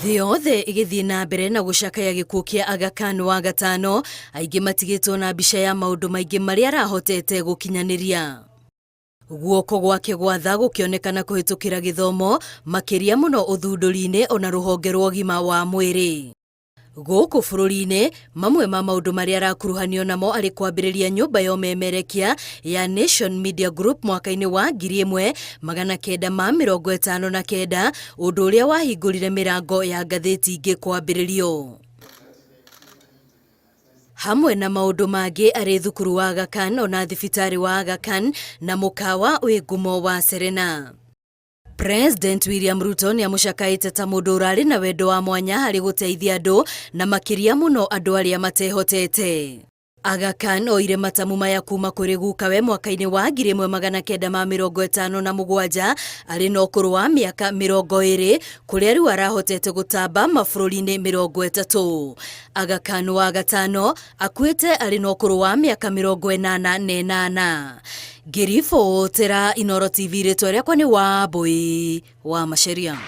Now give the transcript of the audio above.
Thĩ yothe ĩgĩthiĩ na mbere na gũcakaya gĩkuũ kĩa Aga Khan wa gatano, aingĩ matigĩtwo na mbica ya maũndũ maingĩ marĩa arahotete gũkinyanĩria. Guoko gwake gwa tha gũkĩonekana kũhĩtũkĩra gĩthomo, makĩria mũno ũthundũri-inĩ ona rũhonge rwa ũgima wa mwĩrĩ. Gũkũ bũrũri-inĩ, mamwe ma maũndũ marĩa arakuruhanio namo arĩ kwambĩrĩria nyũmba ya ũmemerekia ya Nation Media Group mwaka-inĩ wa 1959, ũndũ ũrĩa wahingũrire mĩrango ya ngathĩti ingĩ kwambĩrĩrio. Hamwe na maũndũ mangĩ arĩ thukuru wa Aga Khan ona thibitarĩ wa Aga Khan na mũkawa wĩ ngumo wa Serena. President William Ruto nĩ amũcakaĩte ta mũndũ ũrarĩ na wendo wa mwanya harĩ gũteithia andũ na makĩria mũno andũ arĩa matehotete. Aga Khan oire matamu maya kuma kũrĩ gukawe mwaka-inĩ wa 1957 arĩ na ũkũrũ wa mĩaka 20 kũrĩa rĩu arahotete gũtamba mabũrũri-inĩ 30. Aga Khan wa gatano akuĩte arĩ na ũkũrũ wa mĩaka 88. Ngĩribotera Inooro TV rĩtwa rĩakwa nĩ Wambũi wa Macharia.